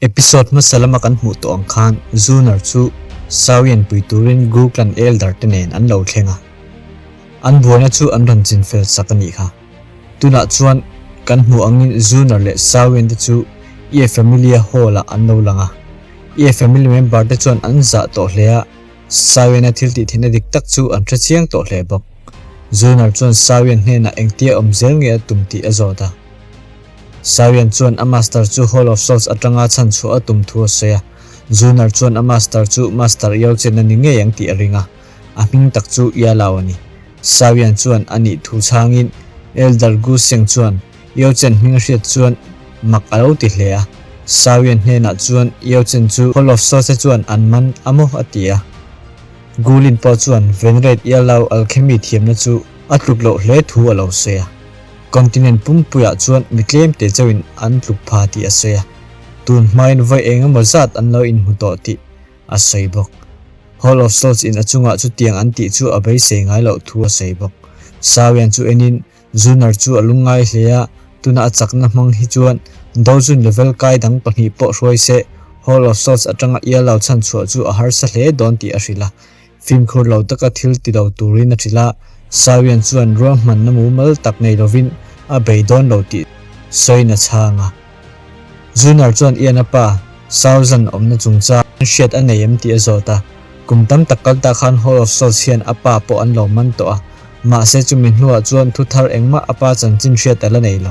Episode hmasa lama kan hmuh tawh ang khan Zunar chu Sawian pui turin Gu clan elder te nen an lo thleng a. An buaina chu an rawn chin fel sak a nih kha. Tunah chuan kan hmuh angin Zunar leh Sawian te chu Ye Familia Hall ah an lo lang a. Ye family member te chuan an zah tawh hle a, Sawian-a thil tih theihna dik tak chu an hre chiang tawh hle bawk. Zunar chuan Sawian hnenah engtia awm zel nge a tum tih a zawt a. Sawian chuan a master chu Hall of Souls atanga chhan chhuah a tum thu a sawi a. Zunar chuan a master chu Master Yao-Chen a ni ngei ang tih a ring a, a hming tak chu Yalao a ni. Sawian chuan a nih thu chhangin Elder Gu Seng chuan Yao-Chen hming a hriat chuan mak a lo ti hle a. Sawian hnenah chuan Yao-Chen chu Hall of Souls te chuan an man a maw a ti a. Gu Lin pawh chuan Venerate Yalao alchemy thiamna chu a tluk loh hle thu a lo sawi a. Continent pumpuiah chuan mi tlem te chauhin an tluk pha tih a sawi a, tun hmain vawi eng emaw zat an lo inhmu tawh tih a sawi bawk. Hall of Souls in a chungah chutiang an tih chu a beisei ngai loh thu a sawi bawk. Sawian chu enin Zunar chu a lungngai hle a, tuna a chakna hmang hi chuan Dojun level kai dang pahnih pawh hruai se Hall of Souls atanga Ialao chhanchhuah chu a harsa hle dawn tih a hrilh a. Fimkhur lo taka thil ti lo turin a hrilh a, Sawian chuan ruahmanna mumal tak nei lovin a bei dawn lo tih sawiin a chhang a. Zunar chuan Ian a pa, Sauzan awmna chungchang hriat a nei em tih a zawt a. Kum tam tak kal ta khan Hall of Souls hian a pa pawh an lo man tawh a, mahse chumi hnuah chuan thu thar engmah a pa chanchin hriat a la nei lo.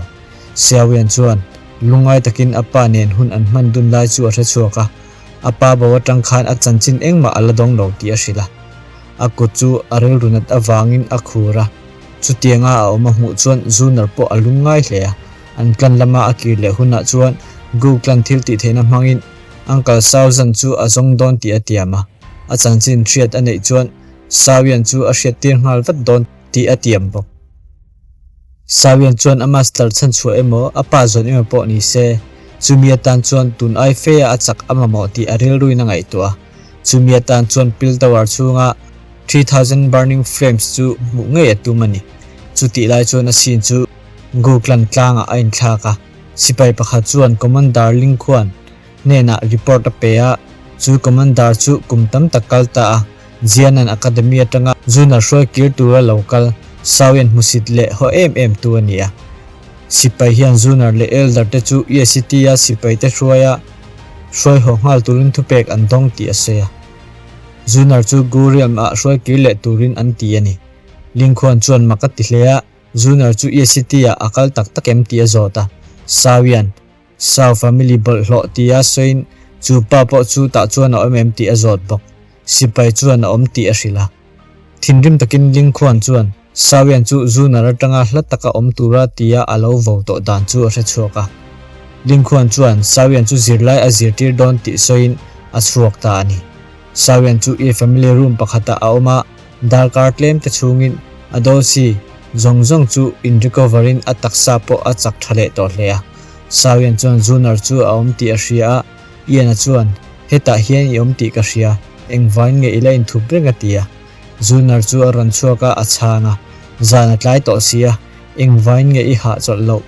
Xiaoyan chuan lungngai takin a pa nen hun an hman dun lai chu a hre chhuak a. A pa bo atang khan a chanchin engmah a la dawng lo tih a hrilh a. A kut chu a rilru nat avangin a khur a. Chutianga a awm a hmuh chuan Zunar pawh a lung ngai hle a. An clan lama a kir leh hunah chuan Gu clan thil tih theihna hmangin Uncle Sauzan chu a zawng dawn tih a tiam a. A chanchin hriat a neih chuan Sawian chu a hriattir nghal vat dawn tih a tiam bawk. Sawian chuan a master chhan chhuah emaw, a pa zawn emaw pawh ni se, chumi atan chuan tun ai feia a chak a mamawh tih a rilruin a ngaihtuah a. Chumi atan chuan Pil Tower chhunga 3000 Burning Flames chu hmuh ngei a tum a ni. Chutih lai chuan a scene chu Gu Clan tlangah a inthlak a, sipai pakhat chuan Commander Ling Khuan hnenah report a pe a, chu Commander chu kum tam tak kal ta a. Jianan Academy atanga Junior hruai kir tura lo kal Sawian hmusit leh haw em em tu a ni a. Sipai hian Junior leh Elder te chu Ye City a sipai te hruaia hruai haw nghal turin thupek an dawng tih a sawi a. Junior chu Gu Realm ah hruai kir leh turin an ti a ni. Lingkhuan chuan mak a ti hle a, Junior chu Ye City ah a kal tak tak em tih a zawt a. Sawian Sau family bawlhhlawh tia sawiin chu pa pawh chu tah chuan a awm em tih a zawt bawk. Sipai chuan a awm tih a hrilh a. Thinrim takin Lingkhuan chuan Sawian chu Zunar atanga hla taka awm tura tia a lo vo tawh dan chu a hre chhuak a. Lingkhuan chuan Sawian chu zirlai a zirtir dawn tih sawiin a chhuak ta a ni. Sawian chu i family room pakhatah a awm a, darkar tlem te chhungin a dawlsi zawng zawng chu in recover in a taksa pawh a chak tha leh tawh hle a. Sawian chuan Zunar chu a awm tih a hria a, Ian-a chuan, Hetah hian i awm tih ka hria, engvain nge i la inthup reng a ti a. Zunar chu a rawn chhuak a, a chhang a, Zan a tlai tawh si a, engvain nge i hahchawlh loh?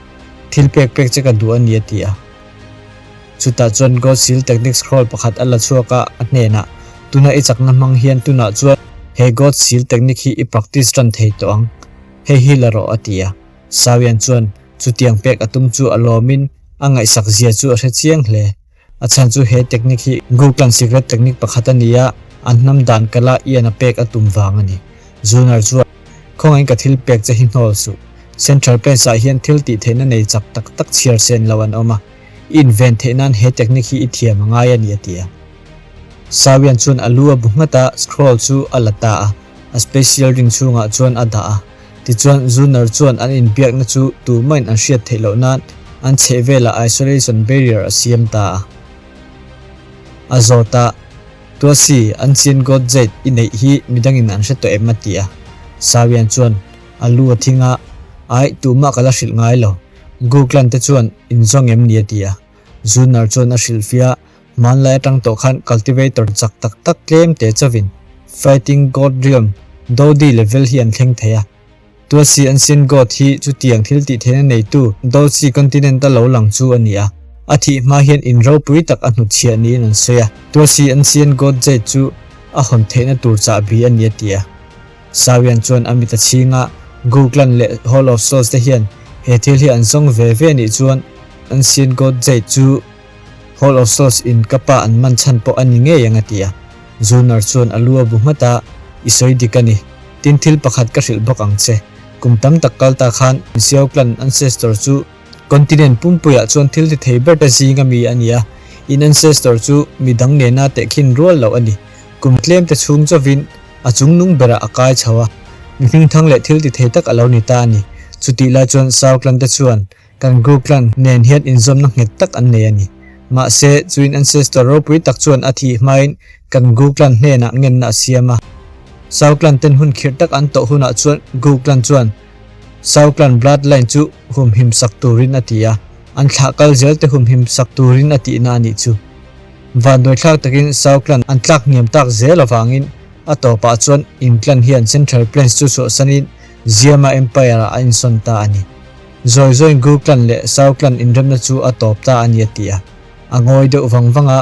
Thil pek pek che ka duh a ni a ti a. Chutah chuan God Seal Technique Scroll pakhat a la chhuak a, a hnenah, Tuna i chakna hmang hian tunah chuan he God Seal Technique hi i practice tan thei tawh ang. Hei hi la rawh, a ti a. Sawian chuan chutiang pek a tum chu a lawmin a ngaihsak zia chu a hre chiang hle. A chhan chu he technique hi Gu Clan secret technique pakhat a ni a, an hnam dan kala Ian a pek a tum vang a ni. Zunar chuan, Khawngaihin ka thil pek che hi hnawl suh. Central Plains ah hian thil tih theihna nei chak tak tak chhiar sen lo an awm a, i inven theih nan he technique hi i thiam a ngai a ni a ti a. Sawian chuan a lu a bu nghat a, scroll chu a la ta a, a special ring chhungah chuan a dah a. Tichuan Zunar chuan an inbiakna chu tumahin an hriat theih loh nan an chhehvelah isolation barrier a siam ta a. A zawt a, Tuasi, Ancient God Jade i neih hi midangin an hre tawh em? a ti a. Sawian chuan a lu a thing a, Aih, tumah ka la hrilh ngai lo. Gu clan te chuan inzawng em ni? a ti a. Zunar chuan a hrilhfiah a, Hmanlai atang tawh khan cultivator chak tak tak tlem te chauhin Fighting God Realm Dodi level hi an thleng thei a. Tuasi Ancient God hi chutiang thil tih theihna neitu Dodzi continent a lo lang chu a ni a. A thih hma hian in ropui tak a hnutchhiah niin an sawi a. Tuasi Ancient God Jade chu a hawn theihna tur chahbi a ni a ti a. Sawian chuan a mit a chhing a, Gu Clan leh Hall of Souls te hian he thil hi an zawng ve ve anih chuan Ancient God Jade chu Hall of Souls in ka pa an man chhan pawh a ni ngei ang a ti a. Zunar chuan a lu a bu nghat a, I sawi dik a ni. Tin thil pakhat ka hrilh bawk ang che. Kum tam tak kal ta khan Xiao Clan ancestor chu Continent pumpuiah chuan thil ti thei ber te zinga mi a ni a, in ancestor chu mi dang nena tehkhin rual loh a ni. Kum tlem te chhung chauhin a chungnung berah a kai chho a, mi hmingthang leh thil ti thei tak a lo ni ta a ni. Chutih lai chuan Sao Clan te chuan kan Gu Clan nen hian inzawmna nghet tak an nei a ni. Mahse, chu in ancestor ropui tak chuan a thih hmain kan Gu Clan hnenah ngenna a siam a. Sao Clan ten hun khirh tak an tawh hunah chuan Gu Clan chuan Sao Clan bloodline chu humhim sak turin a ti a, an thlah kal zel te humhim sak turin a tihna a nih chu. Vanduaithlak takin Sao Clan an tlak hniam tak zel avangin a tawpah chuan in clan hian Central Plains chu chhuahsanin Ziama Empire ah a insawn ta a ni. Zawi zawiin Gu Clan leh Sao Clan inremna chu a tawp ta a ni a ti a. A ngawi deuh vang vang a,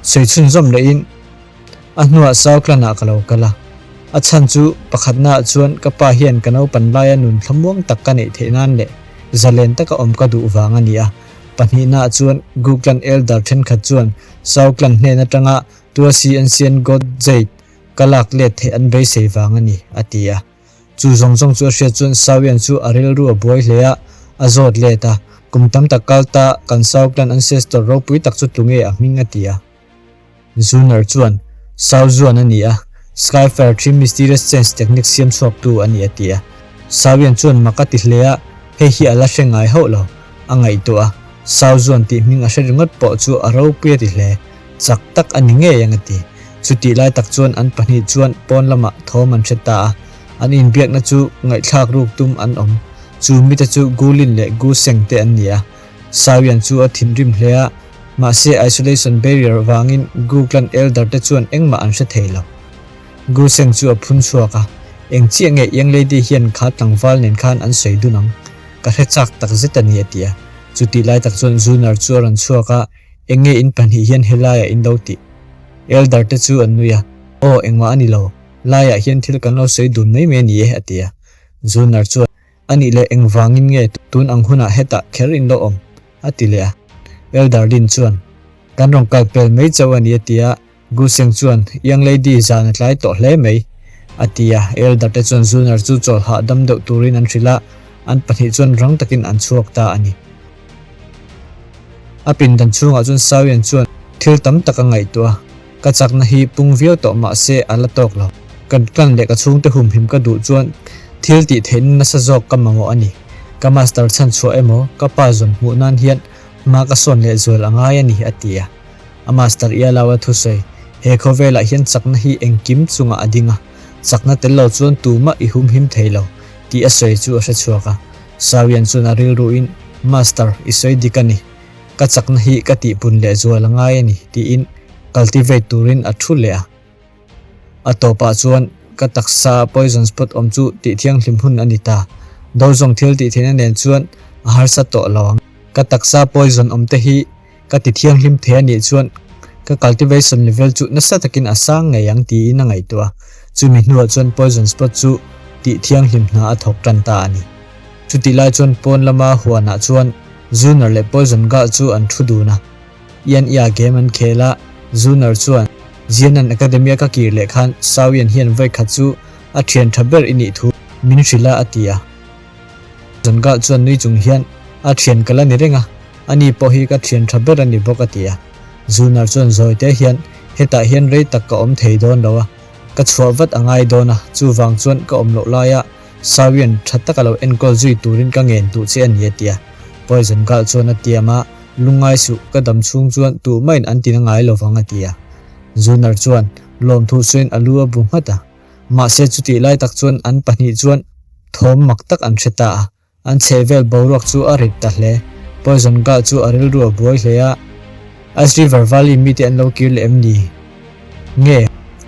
sawi chhunzawm lehin, A hnuah Southland-ah ka lo kal a. A chhan chu pakhatnaah chuan ka pa hian ka naupan laia nun thlamuang tak ka neih theih nan leh zalen taka awm ka duh vang a ni a. Pahnihnaah chuan Gukland Elder thenkhat chuan Southland hnen atanga Tuasi Ancient God Jade ka lak let theih an beisei vang a ni, a ti a. Chu zawng zawng chu a hriat chuan Sawian chu a rilru a buai hle a, a zawt let a. Kum tam tak kal ta kan Southland ancestor ropui tak chu tunge a hming a ti a. Zuner chuan, Sau Zuan a ni a, Skyfire Three Mysterious Change Technique siam chhuaktu a ni a ti a. Sauian chuan mak a ti hle a, hei hi a la hre ngai hauh lo, a ngaihtuah a, Sau Zuan tih hming a hre ringawt pawh chu a ropui a ti hle, chak tak a ni ngei ang a ti. Chutih lai tak chuan an pahnih chuan pawn lamah thawm an hre ta a, an inbiakna chu ngaihthlak ruk tum an awm. Chu mite chu Gu Lin leh Gu Seng te an ni a. Sauian chu a thinrim hle a, Mahse isolation barrier vangin Gu clan elder te chuan engmah an hre thei lo. Gu Seng chu a phun chhuak a, Eng chiah nge Young Lady hian kha tlangval nen khan an sawi dun ang? Ka hre chak tak zet a ni a ti a. Chutih lai tak chuan Zunar chu a rawn chhuak a, Eng nge in pahnih hian helaiah in lo tih? Elder te chu an nui a, Aw engmah a ni lo, laiah hian thil kan lo sawi dun mai mai a ni e a ti a. Zunar chuan, A nih leh engvangin nge tun ang hunah hetah kher in lo awm? a ti leh a. Elder Lin chuan, Kan rawn kal pel mai chauh a ni a ti a. Gu Seng chuan, Young lady, zan a tlai tawh hle mai, a ti a. Elder te chuan Zunar chu chawl hahdam deuh turin an hrilh a, an pahnih chuan rang takin an chhuak ta a ni. A pindan chhungah chuan Sawian chuan thil tam tak a ngaihtuah a, Ka chakna hi pung viau tawh mah se a la tawk lo. Kan clan leh ka chhungte humhim ka duh chuan thil tih theihna nasa zawk ka mamawh a ni. Ka master chhan chhuah emaw ka pa zawn hmuh nan hian hma ka sawn leh zual a ngai a ni, a ti a. A master Ialaua thusawi, He khawvelah hian chakna hi engkim chungah a ding a, chakna tel lo chuan tumah i humhim thei lo, tih a sawi chu a hre chhuak a. Sawian chuan a rilruin, Master, i sawi dik a ni. Ka chakna hi ka tihpun leh zual a ngai a ni, tiin cultivate turin a thu leh a. A tawpah chuan ka taksa poison spot awm chu tih thianghlim hun a ni ta. Do zawng thil tih theihna nen chuan a harsa tawh lo ang. Ka taksa poison awm te hi ka ti thianghlim thei a nih chuan ka cultivation level chu nasa takin a sang ngei ang tiin a ngaihtuah a. Chumi hnuah chuan poison spot chu tih thianghlim hna a thawk tan ta a ni. Chutih lai chuan pawn lama huanah chuan Zunar leh Poison Girl chu an thu dun a. Ian ia game an khel a, Zunar chuan, Zianan Academy a ka kir leh khan Sawian hian vawi khat chu a thian tha ber i nih thu min hrilh a a ti a. Zangal chuan nui chung hian, A thian ka la ni reng a, ani pawh hi ka thian tha ber a ni bawk a ti a. Zunar chuan zawi te hian, Hetah hian rei tak ka awm thei dawn lo a, ka chhuah vat a ngai dawn a, chuvang chuan ka awm loh laia Sawian tha taka lo enkawl zui turin ka ngen duh che a ni a ti a. Poison Girl chuan a tiam a, Lungngai suh, ka dam chhung chuan tuhmain an tina ngai lo vang a ti a. Zunar chuan lawmthu sawiin a lu a bu nghat a. Mahse chutih lai tak chuan an pahnih chuan thawm mak tak an hre ta a. An chhehvel boruak chu a rit ta hle. Poison Girl chu a rilru a buai hle a. Ice River Valley mite an lo kir leh em ni? Nge,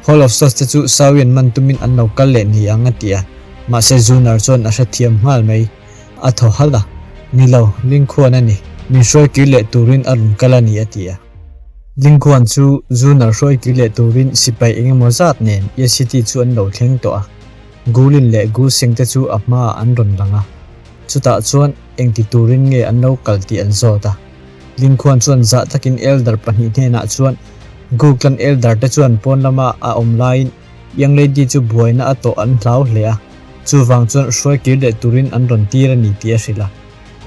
Hall of Souls te chu Sawian man tumin an lo kal leh ni ang a ti a. Mahse Zunar chuan a hrethiam nghal mai. A thaw halh a, Ni lo, Lingkhuan a ni. Min hruai kir leh turin a rawn kal a ni a ti a. Lingkhuan chu Zunar hruai kir leh turin sipai eng emaw zat nen Ye City chu an lo thleng tawh a. Gulin leh Guseng te chu a hmaah an rawn lang a. Chutah chuan engti turin nge an lo kal tih an zawt a. Lingkhuan chuan zah takin Elder pahnih hnenah chuan Guklan Elder te chuan pawn lama a awm laiin Young Lady chu buaina a tawh an hlau hle a, chuvang chuan hruai kir leh turin an rawn tir a ni tih a hrilh a.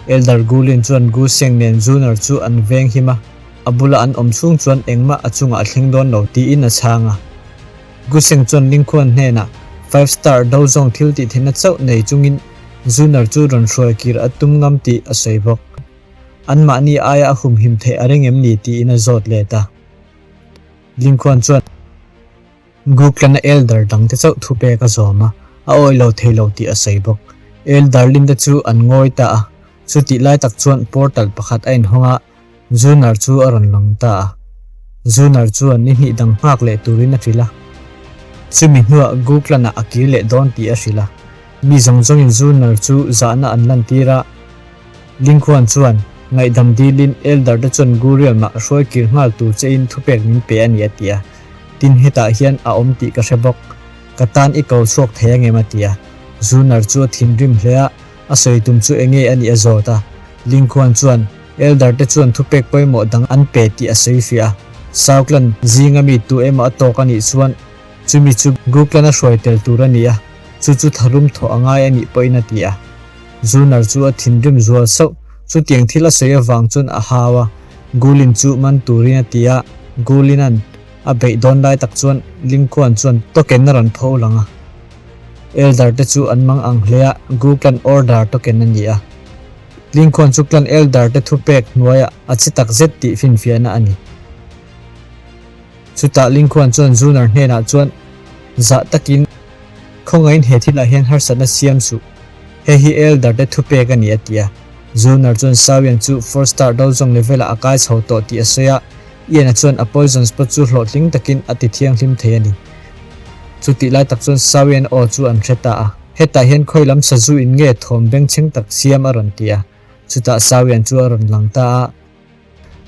Elder Gulin chuan Gu Seng nen Zunar chu an veng him a, a bula an awm chhung chuan engmah a chungah a thleng dawn lo tiin a chhang a. Gu Seng chuan Lingkhuan hnenah Five Star do zawng thil tih theihna chauh nei chungin Zunar chu rawn hruai kir a tum ngam tih a sawi bawk. Anmahni aia a humhim theih a ring em ni tiin a zawt let a. Lingkhuan chuan. Google-a Elder dangte chauh thu pek a zawm a, a awih lo thei lo tih a sawi bawk. Elder Lin te chu an ngawi ta a, chutih lai tak chuan portal pakhat a inhawng a, Zunar chu a rawn lang ta a. Zunar chuan ni hnih dang nghak leh turin a hrilh a. Chumi hnuah Google-ah a kir leh dawn tih a hrilh a. Mi zawng zawngin Zunar chu zahna an lantir a. Lingkhuan chuan, Ngaihdam dilin Elder te chuan Guriel mah hruai kir nghal tur chein thupek min pe a ni a ti a. Tin hetah hian a awm tih ka hre bawk. Ka tan i ko chhuak thei angem a ti a. Zunar chu a thinrim hle a, a sawi tum chu enge a nih a zawt a. Lingkhuan chuan, Elder te chuan thupek pawimawh dang an pe tih a sawi fiah a. Sauklan zinga mi tu emaw a tawk a nih chuan chumi chu Guklan a hruai tel tur a ni a, chu chu tharum thawh a ngai a nih pawhin a ti a. Zunar chu a thinrim zual sauh. Chutiang thil a sawi avang chuan a hau a, Gulin chu man turin a ti a, Gulina'n a beih dawn lai tak chuan Lingkhuan chuan token a rawn pho lang a. Elder te chu an mang ang hle a, Gu clan order token a ni a. Lingkhuan chu clan elder te thupek hnuaiah a che tak zet tih finfiahna a ni. Chutah Lingkhuan chuan Zunar hnenah chuan zah takin, Khawngaihin he thilah hian harsatna siam suh. Hei hi Elder te thupek a ni a ti a. Zunar chuan Sawian chu Four Star Dozong level ah a kai chho tawh tih a sawi a, Ian-a chuan a poison spot chu hlawhtling takin a ti thianghlim thei a ni. Chutih lai tak chuan Sawian aw chu an hre ta a, Hetah hian khawi lam sazu in nge thawm bengchheng tak siam a rawn ti a. Chutah Sawian chu a rawn lang ta a.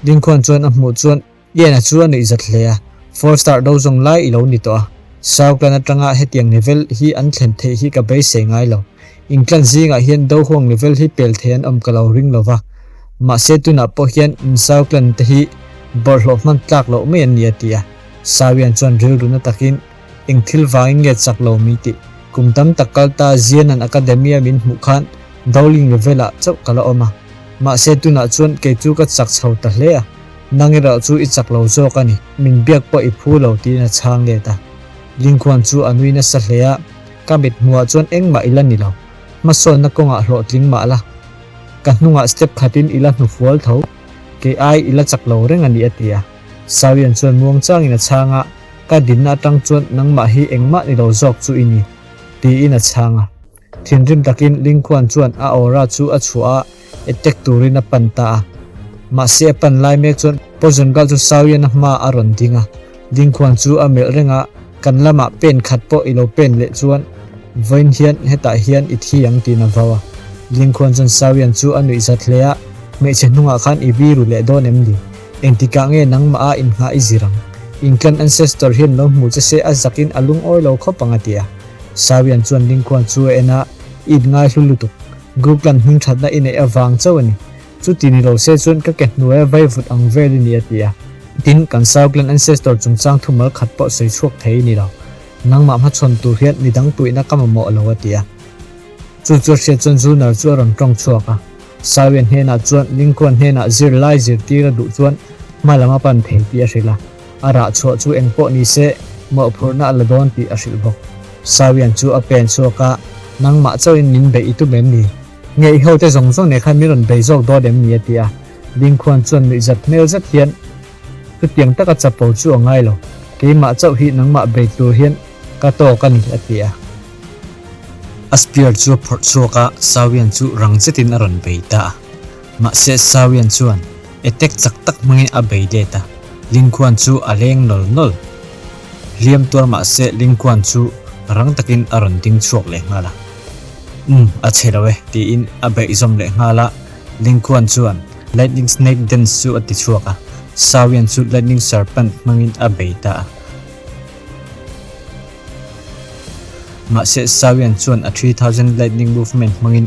Lingkhuan chuan a hmuh chuan Ian-a chu a nuih zat hle a, Four star do zawng lai i lo ni tawh a, Southland atanga hetiang level hi an thlen theih hi ka beisei ngai lo. England zingah hian do huang level hi pel thei an awm ka lo ring lo va, mahse tunah pawh hian Southland te hi bawlhhlawh hman tlak loh mai an ni a ti a. Sawian chuan rilru na takin, Eng thil vangin nge chak lo mi tih? Kum tam tak kal ta Zianan Academy-a min hmuh khan Dowling level-ah chauh ka la awm a, mahse tunah chuan kei chu ka chak chho ta hle a. Nang erawh chu i chak lo zawk a ni, min biak pawh i phu lo tiin a chhang let a. Lingkhuan chu a nui nasa hle a, ka mit hmuhah chuan engmah i la ni lo, hmasawnna kawngah hlawhtling mah la, ka hnungah step khatin i la hnufual tho, kei ai i la chak lo reng a ni a ti a. Sawian chuan muangchangin a chhang a, ka dinna atang chuan nangmah hi engmah ni lo zawk chu i ni, tiin a chhang a. Thinrim takin Lingkhuan chuan a aura chu a chhuah a, attack turin a pan ta a. Mahse a pan lai mek chuan Poison Girl chu Sawian a hma a rawn ding a. Lingkhuan chu a melh reng a, Kan lamah pen khat pawh i lo pen leh chuan vawiin hian hetah hian i thi ang tiin a vau a. Lingkhuan chuan Sawian chu a nuih zat hle a, Hmeichhe hnungah khan i biru leh dawn em ni? Engtikah nge nangmah a inngah i zir ang? In clan ancestor hian lo hmu che se a zakin a lungawi lo khawp ang a ti a. Sawian chuan Lingkhuan chu a en a, I inngai hlu lutuk. Group-lan hming thatna i neih avang chauh a ni. Chuti ni lo se chuan ka ke hnuaia vaivut ang vel i ni a ti a. Tin, kan Sauklan ancestor chungchang thumal khat pawh sawi chhuak thei i ni lo. Nangmah hmachhawn tur hian midang puihna ka mamawh lo a ti a. Chu chu a hriat chuan Zunar chu a rawn tawng chhuak a. Sawian hnenah chuan Lingkhuan hnenah zirlai zirtir a duh chuan hma lam a pan thei tih a hrilh a. A rah chhuah chu eng pawh ni se, mawhphurhna a la dawn tih a hrilh bawk. Sawian chu a pen chhuak a, Nangmah chauhin min beih i tum em ni? Nge i hote zawng zawng nen khan min rawn bei zawk dawn em ni? a ti a. Dingkhuan chuan nuihzat hmel zet hian, Chutiang taka chapo chu a ngai lo, keimah chauh hi nangmah bei tur hian ka tawk a ni, a ti a. A spear chu a phawrh chhuak a, Sawian chu rang zetin a rawn bei ta a. Mahse Sawian chuan attack chak tak hmangin a bei let a, Lingkhuan chu a leng nawl nawl. Hliam tuar mahse Lingkhuan chu rang takin a rawn ding chhuak leh nghal a. Umm, a chhe lo e, tiin a beih zawm leh nghal a, Lingkhuan chuan. Lightning Snake Dance chu a ti chhuak a, Xiaoyan chu Lightning Serpent hmangin a bei ta a. Mahse Xiaoyan chuan a 3000 Lightning Movement hmangin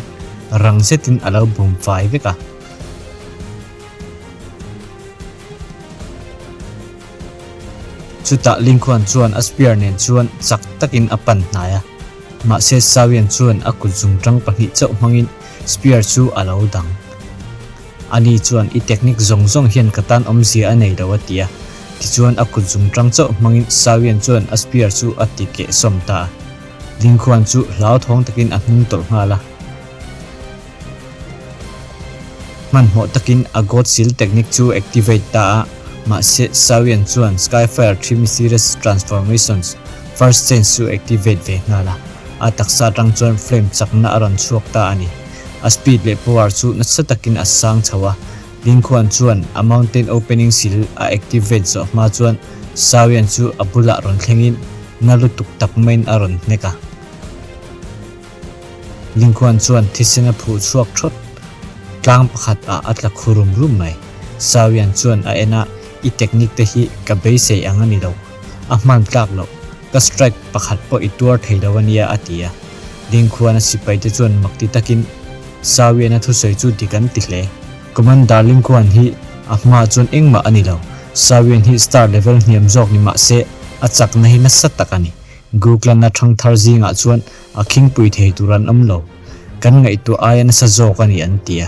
rang zetin a lo bum fai vek a. Chutah Lingkhuan chuan a spear nen chuan chak takin a pan hnai a, mahse Xiaoyan chuan a kut zungtang pahnih chauh hmangin spear chu a lo dang. Ani chuan i technique zawng zawng hian ka tan awmzia a nei lo a ti a, tichuan a kut zungtang chauh hmangin Xiaoyan chuan a spear chu a ti kehsawm ta a. Lingkhuan chu hlauthawng takin a hnung tawlh nghal a. Hmanhmawh takin a God Seal technique chu activate ta a, mahse Xiaoyan chuan Skyfire Three Mysterious Transformations First Change chu activate ve nghal a, a taksa atang chuan flame chakna a rawn chhuak ta a ni. A speed leh power chu nasa takin a sang chho a, Lingkhuan chuan a Mountain Opening Seal a activate zawh hma chuan Xiaoyan chu a bulah rawn thlengin na lutuk tak maiin a rawn hnek a. Lingkhuan chuan thisen a phuh chhuak thawt. Tlang pakhat ah a tla khu rum rum mai. Sawian chuan a en a, I technique te hi ka beisei ang a ni lo. A hman tlak loh. Ka strike pakhat pawh i tuar thei lo a nia a ti a. Lingkhuan a sipai te chuan mak ti takin Sawian a thusawi chu dik an ti hle. Commander Lingkhuan hi a hma chuan engmah a ni lo. Sawian hi star level hniam zawk ni mah se a chakna hi nasa tak a ni. Google-na thangthar zingah chuan a khingpui thei tur an awm lo. Kan ngaihtuah aia nasa zawk a ni an ti a.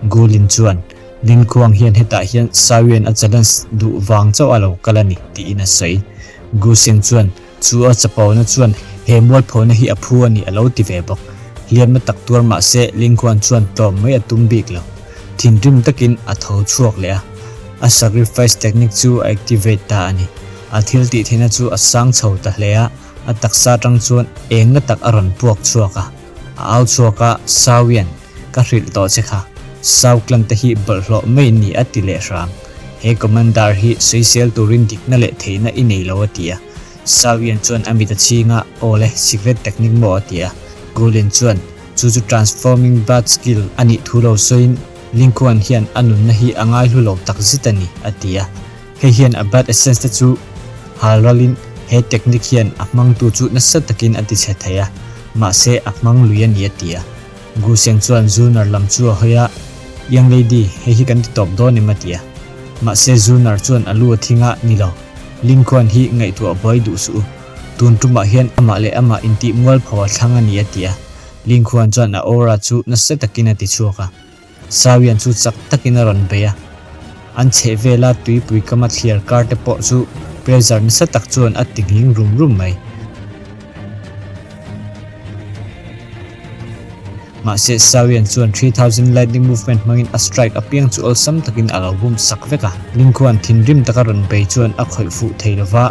Gulin chuan, Lin Khuang hian hetah hian Sawian a challenge duh vang chauh a lo kal a ni, tiin a sawi. Gu Seng chuan, Chu a chapona chuan he mualphona hi a phu a ni a lo ti ve bawk. Hliamna tak tuar mah se Lin Khuan chuan tlawm mai a tum bik lo. Thinrim takin a tho chhuak leh a. A sacrifice technique chu a activate ta a ni. A thil tih theihna chu a sang chho ta hle a, a taksa atang chuan engna tak a rawn puak chhuak a. A au chhuak a, Sauian, ka hrilh tawh che kha. Sau clan te hi bawlhhlawh mai ni a ti leh hram. He commander hi sawisel turin dikna leh theihna i nei lo a ti a. Sauian chuan a mit a chhing a, Aw le, secret technique maw a ti a. Gulin chuan, Chu chu transforming blood skill a nih thu lo sawiin Lingkhuan hian a nunna hi a ngaihlu lo takzet a ni a ti a. Hei hian a blood essence te chu hal ralin he technique hian a hmangtu chu nasa takin a tichhe thei a, mahse a hmang lui a ni a ti a. Gu Seng chuan Zunar lam chu a hawi a, Young lady, hei hi kan ti tawp dawn em a ti a. Mahse Zunar chuan a lu a thing a, Ni lo, Ling khuan hi ngaihtuah buai duh suh u. Tun tumah hian amah leh amah intih mualpho a thlang a ni a ti a. Ling khuan chuan a aura chu nasa takin a ti chhuak a. Sawian chu chak takin a rawn bei a, an chheh vela tuipui kama thliar kar te pawh chu pressure nasa tak chuan a ti nghing rum rum mai. Mahse Sawian chuan 3000 lightning movement hmangin a strike apiang chu awlsam takin a lo bum sak vek a. Lingkhuan thinrim taka rawn bei chuan a khawih fuh thei lova,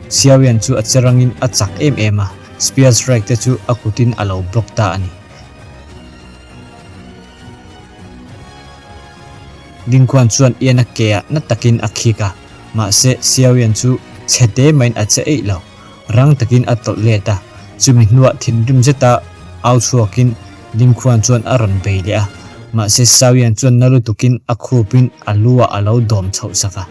Xiaoyan chu a che rangin a chak em em a, spear strike te chu a kutin a lo block ta a ni. Lingkhuan chuan Ian a ke ah na takin a khik a, mahse Xiaoyan chu chhe te maiin a che eih lo. Rang takin a tawlh let a, chumi hnuah thinrim zeta au chhuakin Lingkhuan chuan a rawn bei leh a, mahse Xiaoyan chuan na lutukin a khupin a lu ah a lo dawm chhoh sak a.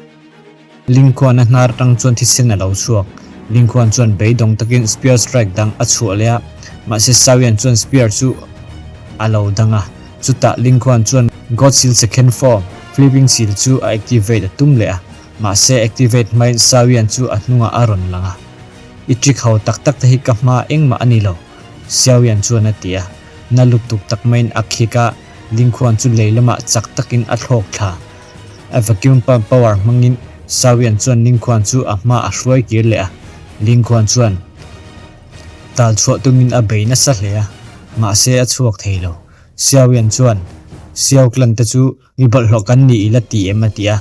Lingkhuan a hnar atang chuan thisen a lo chhuak. Lingkhuan chuan beidawng takin spear strike dang a chhuah leh a, mahse Sawian chuan spear chu a lo dang a. Chutah Lingkhuan chuan God Seal second form, Flipping Seal chu a activate a tum leh a, mahse activate hmain Sawian chu a hnungah a rawn lang a. I trick ho tak tak te hi ka hma engmah a ni lo, Xiaoyan chuan a ti a. Na lutuk tak maiin a khik a, Lingkhuan chu lei lamah chak takin a thlawk thla. A vacuum pump power hmangin Sawian chuan Lingkhuan chu a hma a hruai kir leh a, Lingkhuan chuan tal chhuah tumin a bei nasa hle a, mahse a chhuak thei lo. Xiaoyan chuan, Xiao clan te chu mi bawlhhlawh kan ni ila ti em a ti a.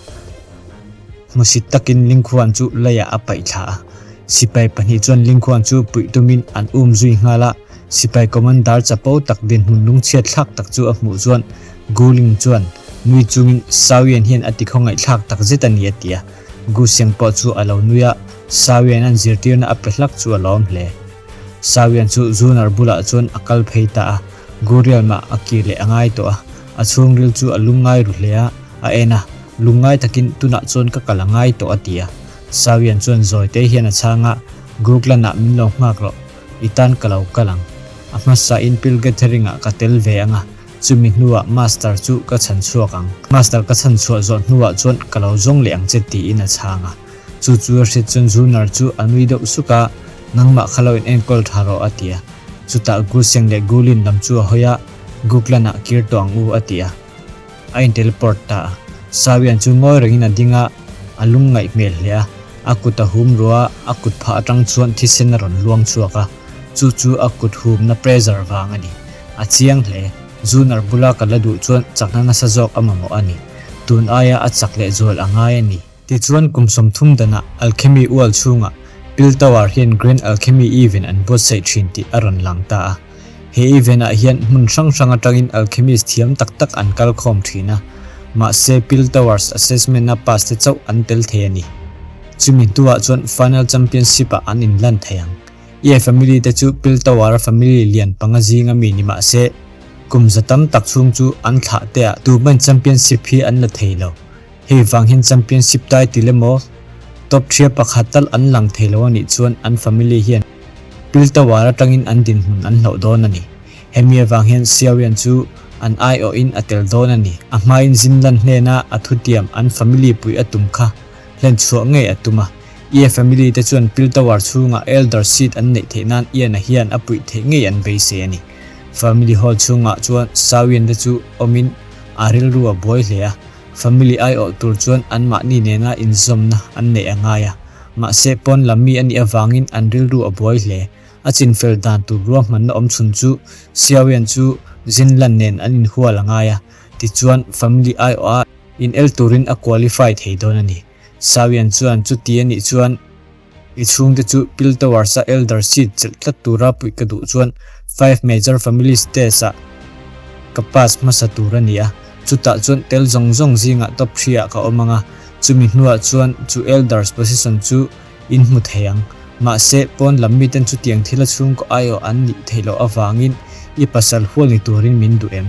Hmusit takin Lingkhuan chu leiah a paih thla a. Sipai pahnih chuan Lingkhuan chu puih tumin an um zui nghal a, sipai commander chapo tak dinhmun lungchhiat thlak tak chu a hmuh chuan Guling chuan nui chungin Sawian hian a ti khawngaihthlak tak zet a ni a ti a. Gu Seng pawh chu a lo nui a, Sawian an zirtirna a pe hlak chu a lawm hle. Sawian chu Zunar bulah chuan a kal phei ta a, Gu Rialmah a kir leh a ngai tawh a, a chhungril chu a lungngai ru hle a. A en a, Lungngai takin tunah chuan ka kal a ngai tawh a ti a. Sawian chuan zawi te hian a chhang a, Guruklan ah min lo nghak rawh, i tan ka lo kal ang. A hmasa in Pil Gathering ah ka tel ve ang a, chumi hnuah Master chu ka chhan chhuak ang. Master ka chhan chhuah zawh hnuah chuan ka lo zawng leh ang che tiin a chhang a. Chu chu a hriat chuan Zunar chu a nui deuh suk a, Nangmah kha lo in enkawl tha rawh a ti a. Chutah Guseng leh Gulin lam chu a hawi a, Guklan ah kir tawh ang u a ti a. A in teleport ta a. Sawian chu ngawi rengin a ding a, a lung ngaih hmel hle a. A kut a hum ruah a, a kut phah atang chuan thisen a rawn luang chhuak a. Chu chu a kut humna pressure vang a ni. A chiang hle. Zunar bula ka la duh chuan chakna nasa zawk a mamawh a ni. Tun aia a chak leh zual a ngai a ni. Tichuan kum 30 danah Alchemy ual chhungah Pil Tower hian Grand Alchemy Event an buatsaih thin tih a rawn lang ta a. He event ah hian hmun hrang hrang atangin alchemist thiam tak tak an kal khawm thin a, mahse Pil Towers assessment a pass te chauh an tel thei a ni. Chumi hnuah chuan Final Championship ah an inlan thei ang. Ye family te chu Pil Tower a family lian panga zinga mi ni mahse kum za tam tak chhung chu an thlah te ah tuman championship hi an la thei lo. Hei vang hian championship title emaw top thria pakhat tal an lang thei lo a nih chuan an family hian Pil Tower atangin an dinhmun an hloh dawn a ni. Hemi avang hian Xiaoyan chu an aiawhin a tel dawn a ni. A hmain Zinlan hnena a thutiam an family pui a tum kha hlen chhuah ngei a tum a. Ye family te chuan Pil Tower chhunga elder seat an neih theih nan Ian-a hian a puih theih ngei an beisei a ni. Family hall chhungah chuan Xiaoyan te chu awmin a rilru a buai hle a. Family aiawh tur chuan anmahni nena inzawmna an neih a ngai a, mahse pawn lam mi a nih avangin an rilru a buai hle. A chinfel dan tur ruahmanna awm chhun chu Xiaoyan chu Jinlan nen an inhual a ngai a, tichuan family aiawha inel turin a qualify thei dawn a ni. Xiaoyan chuan chuti a nih chuan. I chhungte chu Pil Towers-a Elder seat chelh tlat tura puih ka duh chuan Five Major Families test-ah ka pass hmasa tur a ni a, chutah chuan tel zawng zawng zingah top three-ah ka awm ang a, chumi hnuah chuan chu Elders position chu in hmu thei ang. Mahse, pawn lam miten chutiang thila chhungkaw aiawh an nih theih loh avangin i pasal hual ni turin min duh em?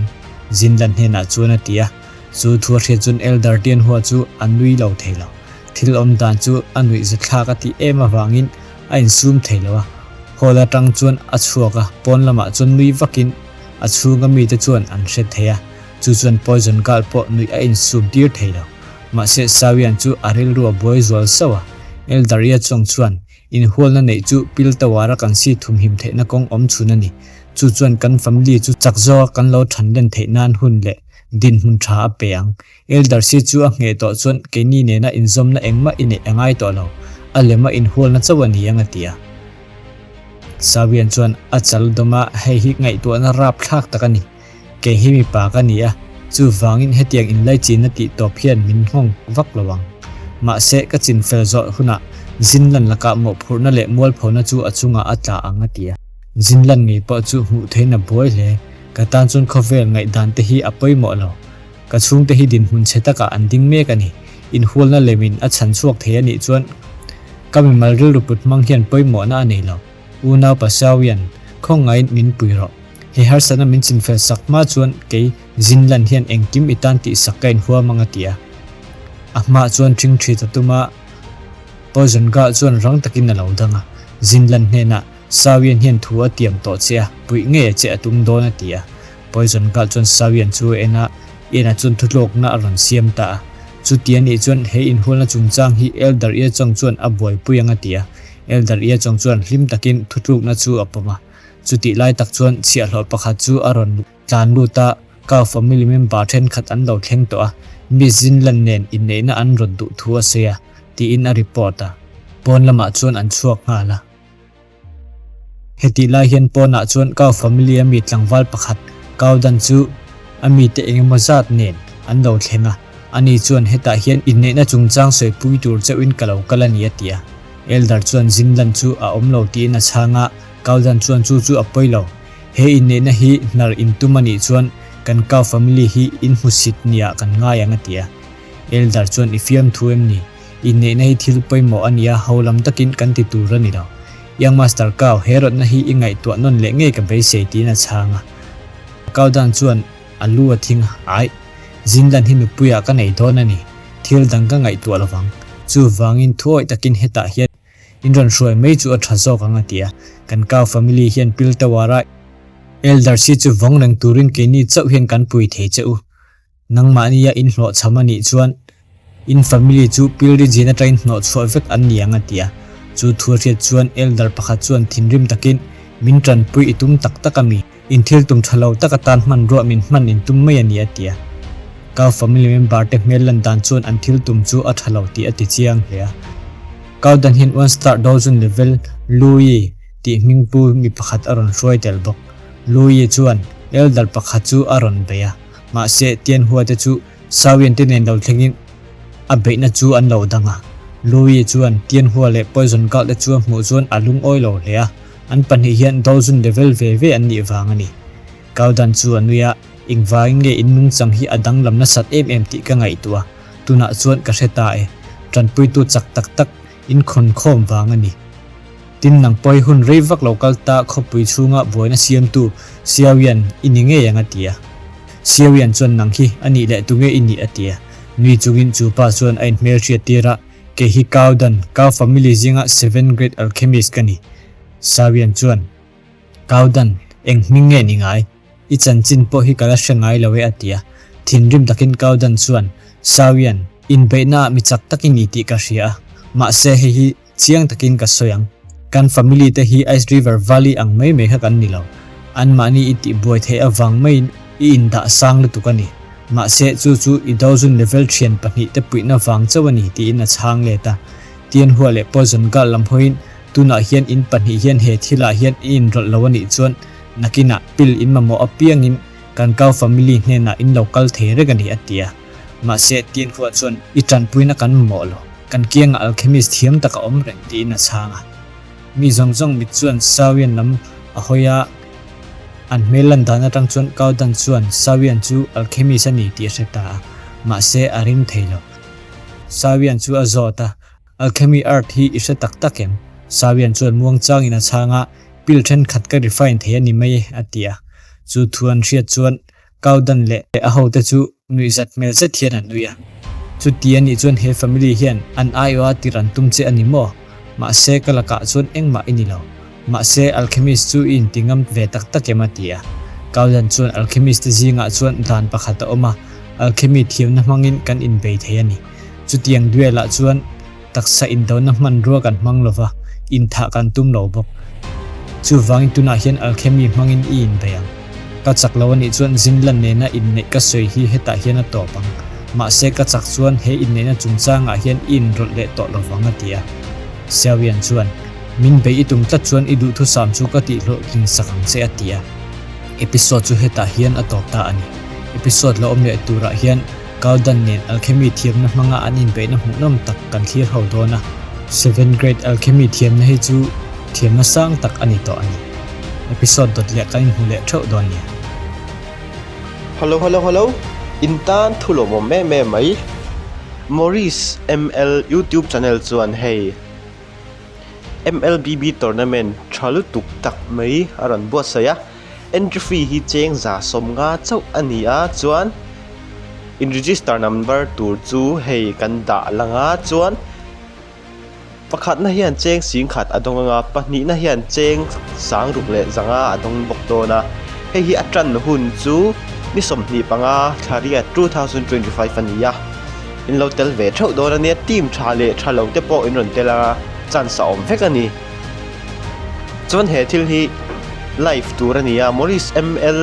Zinlan hnenah chuan a ti a. Chu thu a hriat chuan Elder Tianhua chu a nui lo thei lo. Thil awm dan chu a nuihzathlak a tih em avangin a insum thei lo a, hall atang chuan a chhuak a, pawn lamah chuan nui vakin a chhunga mite chuan an hre thei a, chu chuan Poison Girl pawh nuih a insum tir thei lo. Mahse Sawian chu a rilru a buai zual sauh a, Eldaria chuang chuan inhualna neih chu pil tawara kan si thumhim theihna kawng awm chhun a ni, chu chuan kan family chu chak zawka kan lo thanlen theih nan hun leh dinhmun tha a pe ang. Elder si chu a ngheh tawh chuan keini nena inzawmna engmah i neih a ngai tawh lo, a lema inhualna chauh a ni ang a ti a. Sawian chuan a chal dawm a, hei hi ngaihtuahna rapthlak tak a ni. Kei hi mipa ka ni a, chuvangin hetiang inlaichinna tih tawp hian min nghawng vak lo ang. Mahse, ka chinfel zawh hunah Zinlan lakah mawhphurhna leh mualphona chu a chungah a tla ang a ti a. Zinlan ngei pawh chu hmuh theihin a buai hle, ka tan chuan khawvel ngaihdan te hi a pawimawh lo. Ka chhungte hi dinhmun chhe takah an ding mek a ni. Inhualna lemin a chhan chhuak thei a nih chuan ka mimal rilru put hmang hian pawimawhna a nei lo. Unau Pasawian, khawngaiin min pui rawh. He harsatna min chinfel sak hma chuan kei Zinlan hian engkim i tan tihsak ka inhuam ang a ti a. A hmaah chuan ṭhing ṭhit a tum a, Poison Girl chuan rang takin a lo dang a. Zinlan hnenah Sawian hian thu a tiam tawh che a, puih ngei a che a tum dawn a ti a. Poison Girl chuan Sawian chu a en a, Ian-a chuan thutlawkna a rawn siam ta a. Chuti a nih chuan he inhualna chungchang hi Elder Iachong chuan a buaipui ang a ti a. Elder Iachong chuan hlim takin thutlukna chu a pawm a. Chutih lai tak chuan chhiahhlawh pakhat chu a rawn tlan lut a, Kau family member thenkhat an lo thleng tawh a, Miss Zinlan nen inneihna an rawn duh thu a sawi a, tiin a report a. Pawn lamah chuan an chhuak nghal a. Hetih lai hian pawnah chuan Kau family a mi tlangval pakhat Kau Dan chu a mite eng emaw zat nen an lo thleng a, ani chuan hetah hian inneihna chungchang sawipui tur chauhin ka lo kal a ni a ti a. Elder chuan Zinlan chu a awm lo tiin a chhang a, Kau Dan chuan chu chu a pawi lo. He inneihna hi hnar intum a nih chuan kan Kau family hi inhmusit niah kan ngai ang a ti a. Elder chuan i fiamthu em ni? Inneihna hi thil pawimawh a nia, ho lam takin kan ti tur a ni lo. Young Master Kau, he rawtna hi i ngaihtuah nawn leh ngei ka beisei tiin a chhang a. Kau Dan chuan a lu a thing a, Aih. Zinlan hi nupuiah ka nei dawn a ni. Thil dang ka ngaihtuah lovang. Chuvangin thuawih takin hetah hian in rawn hruai mai chu a tha zawk ang a ti a. Kan Kau family hian Piltawara Elder si chu vawng reng turin keini chauh hian kan pui thei che u. Nangmahnia in hlawhchham a nih chuan in family chu pilri zin atangin hnawhchhuah vek an ni ang a ti a. Chu thu a hriat chuan Elder pakhat chuan thinrim takin min tanpui i tum tak tak a mi? In thil tum tha lo tak atan hmanruah min hman in tum mai a ni a ti a. Kau family member te hmel lan dan chuan an thil tum chu a tha lo tih a ti chiang hle a. Kau dan hian one star dozen level Louie tih hming pu mi pakhat a rawn hruai tel bawk. Louie chuan elder pakhat chu a rawn bei a, mahse Tianhua te chu Sawian te nen lo thlengin a beihna chu an lo dang a. Louie chuan Tianhua leh Poison Guard te chu a hmuh chuan a lungawi lo hle a. An pahnih hian dozun level ve ve an nih vang a ni. Kaudan chu a nui a, Engvangin nge in nungchang hi a danglam nasat em em tih ka ngaihtuah a, tunah chuan ka hre ta e. Tanpuitu chak tak tak in khawn khawm vang a ni. Tin nang pawi hun rei vak lo kal ta khawpui chhunga buaina siamtu Xiaoyan i ni ngei ang a ti a. Xiaoyan chuan nang hi a nih leh tunge i nih a ti a. Nui chungin chu pa chuan a inhmelhriat tir a, Kei hi Kaudan, Kau family zinga Seven Great Alchemist ka ni. Sawian chuan, Kaudan, eng hming nge ni ngai? I chanchin pawh hi ka la hre ngai lo e a ti a. Thinrim takin Kaudan chuan, Sawian, inbeihnaah mi chak tak i ni tih ka hria a, mahse hei hi chiang takin ka sawi ang. Kan family te hi Ice River Valley ang mai mai kha kan ni lo. Anmahni i tihbuai theih avang maiin i indah sang lutuk a ni. Mahse, chu chu i dozun level thian pahnihte puihna vang chauh a ni tiin a chhang let a. Tianhua leh Poison Girl lam hawiin tunah hian in pahnih hian he thilah hian i inrawlh lo a nih chuan nakinah pil in mamawh apiangin kan kau family hnenah in lo kal thei reng a ni a ti a. Mahse, Tianhua chuan i tanpuina kan mamawh lo, kan kiangah alchemist thiam tak a awm reng tiin a chhang a. Mi zawng zawng mit chuan Sawian lam a hawi a. An hmel lan dan atang chuan Kaudan chuan Sawian chu alchemist a ni tih a hre ta a, mahse a ring thei lo. Sawian chu a zawt a, Alchemy art hi i hre tak tak em? Sawian chuan muangchangin a chhang a, Pil thenkhat ka refine thei a ni mai e, a ti a. Chu thu an hriat chuan Kaudan leh a hote chu nuihzat hmel zet hian an nui a. Chuti a nih chuan he family hian an aiawha tir an tum che a ni maw? Mahse ka lakah chuan engmah i ni lo. Mahse alchemist chu i inti ngam ve tak tak em a ti a. Kaudan chuan alchemist te zingah chuan dan pakhat a awm a, alchemy thiamna hmangin kan inbei thei a ni. Chutiang duel ah chuan Taksa indona hmanrua kan hmang lo va, inthah kan tum lo bawk. Chuvangin tunah hian alchemy hmangin i inbei ang. Ka chak lo anih chuan Zinlan nena inneih ka sawi hi hetah hian a tawp ang. Mahse ka chak chuan he inneihna chungchangah hian i inrawlh leh tawh lo vang a ti a. Xiaoyan chuan, Min bei i tum tlat chuan i duhthusam chu ka tihhlawhtling sak ang che a ti a. Episode chu hetah hian a tawp ta a ni. Episode lo awm leh turah hian Kaudan nen alchemy thiamna hmanga an inbeihna hmuhnawm tak kan thlir ho dawn a. Seven Grade Alchemy thiamna hi chu thiamna sang tak a ni tawh a ni. Episode dawt leh kan inhmu leh theuh dawn nia. Hello hello hello in tan thu lawmawm em em mai Maurice ML YouTube channel chuan hei MLBB tournament tha lutuk tak mai a rawn buatsaih a. Entry fee hi cheng za 50 chauh a ni a chuan in register number tur chu hei kan dah lang a chuan pakhatna hian cheng 10,000 a dawng anga pahnihna hian cheng 6,000 leh 500 a dawng bawk dawn a hei hi a tan hun chu ni 25 thla riat 2025 a ni a in lo tel ve theuh dawn a nia team tha leh tha lo te pawh in rawn tel a chance a awm vek a ni. Chuan he thil hi live tur a ni a Maurice ML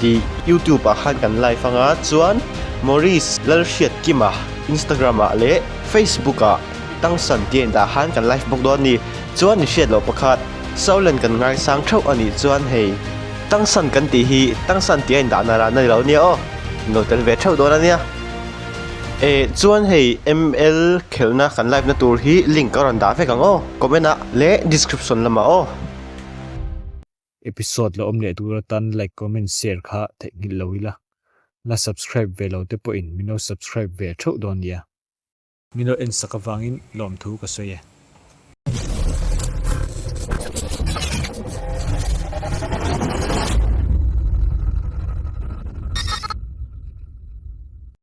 tih youtube ah khan kan live anga chuan Maurice Lalhriatkima Instagram ah leh Facebook ah Tangsan tih a indah khan kan live bawk dawn a ni. Chuan i hriat loh pakhat Saulen kan ngaisang theuh a nih chuan hei Tangsan kan tih hi Tangsan tih a indah na ran a ni lo nia aw in lo tel ve theuh dawn a nia. Eh chuan hei ML khelhna kan live na tur hi link ka rawn dah vek ang aw comment ah leh description lamah aw. Episode la awm leh tur atan like comment share kha theihnghilh lo ila la subscribe ve lo te pawhin min lo subscribe ve theuh dawn nia. Min lo en sak avangin lawmthu ka sawi e.